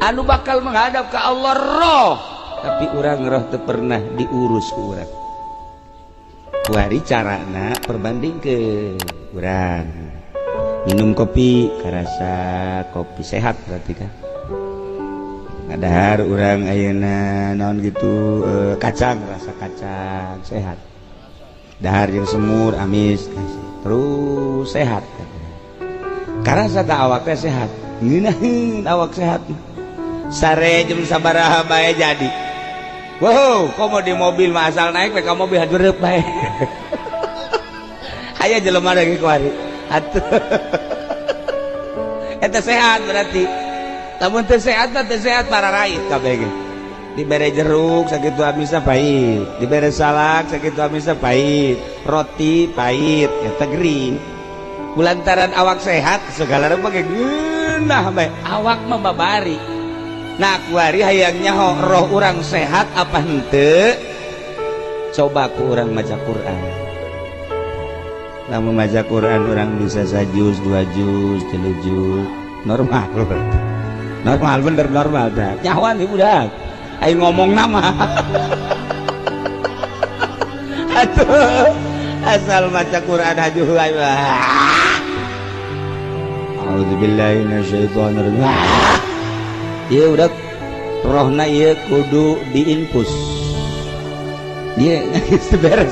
Anu bakal menghadap ke Allah roh, tapi urang roh teu pernah diurus ku urang. Kuari carana perbanding ke urang minum kopi karasa kopi sehat berarti kan. Ngadahar urang ayeuna naon gitu, kacang, rasa kacang sehat. Dahar jeung semur amis terus sehat. Karasa tak awak teh sehat. Ngeunaheun awak sehat. Sare jam sabaraha bae jadi. Wow, komo di mobil mah asal naik we ka mobil hajureup bae. Aya jelema lagi kuari. Atuh. Eta sehat berarti. Lamun teu sehat mah teu sehat pararait kabeh ge. Dibere jeruk sakitu amisna pahit, dibere salak sakitu amisna pahit, roti pahit, eta gering. Kulantaran awak sehat segala rupa ge geunah bae, awak mah babari. Nah, kuari hayang nyaho roh urang sehat apa henteu? Coba ku urang maca Quran. Lamun maca Quran urang bisa sajuz, dua juz, tilu juz, normal. Normal bener normal dah. Nyahoan ieu budak. Ayo ngomong nama. Atuh asal maca Quran aja ayo. A'udzubillahi minasyaitonir rajim. Ieu udah rohna ieu kudu diinfus. Ieu geus teu beres.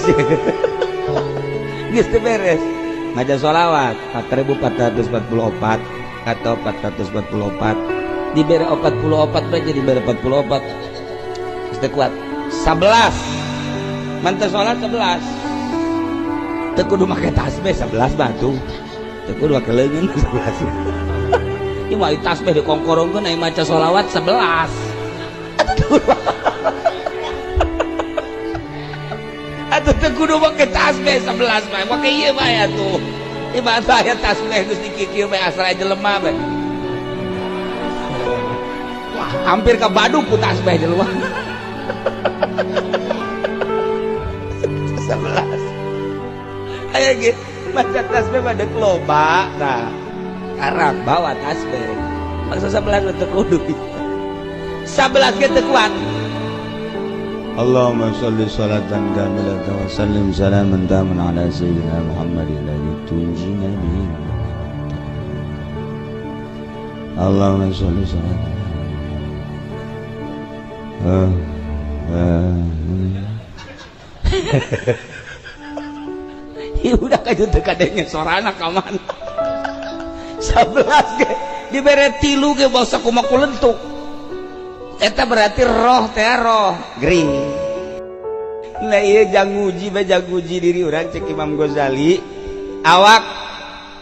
Geus teu beres. Maca sholawat 4444 atau 444 dibere 44 bae jadi dibere 44. Geus teu kuat. 11. Manteu salat 11. Teu kudu make tasbih 11 batu. Teu kudu make leungeun 11. Ieu mah tasbih dikongkorongkeun aya maca sholawat 11. Atuh teu kudu make tasbih 11 bae, make ieu bae atuh. Ieu mah aya tasbih geus dikieu bae asal jelema bae. Wah, hampir ka baduk ku tasbih jelema. 11. Aya ge maca tasbih mah deuk loba tah. Karang bawa tasbih. Maksa 11 teu kudu. 11 ge teu kuat. Allahumma sholli sholatan kamilatan wa sallim salaman taman ala sayyidina Muhammadin alladzi tunjina bihi. Allahumma sholli sholatan. Ya udah kayu teu kadenge sorana ka mana. 11 ge dibere tilu ge basa kumaha kulentuk. Eta berarti roh teh roh gering. Nah ieu jang nguji bae jang nguji diri urang cek Imam Ghazali, awak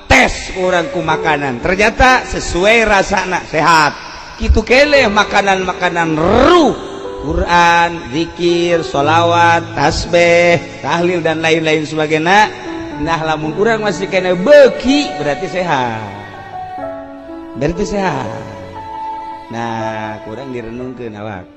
tes urang ku makanan ternyata sesuai rasana sehat. Kitu keleh makanan-makanan ruh, Quran, zikir, sholawat, tasbih, tahlil dan lain-lain sebagainya. Nah lamun urang masih kena beuki berarti sehat. Berarti sehat. Nah kurang direnungkeun awak.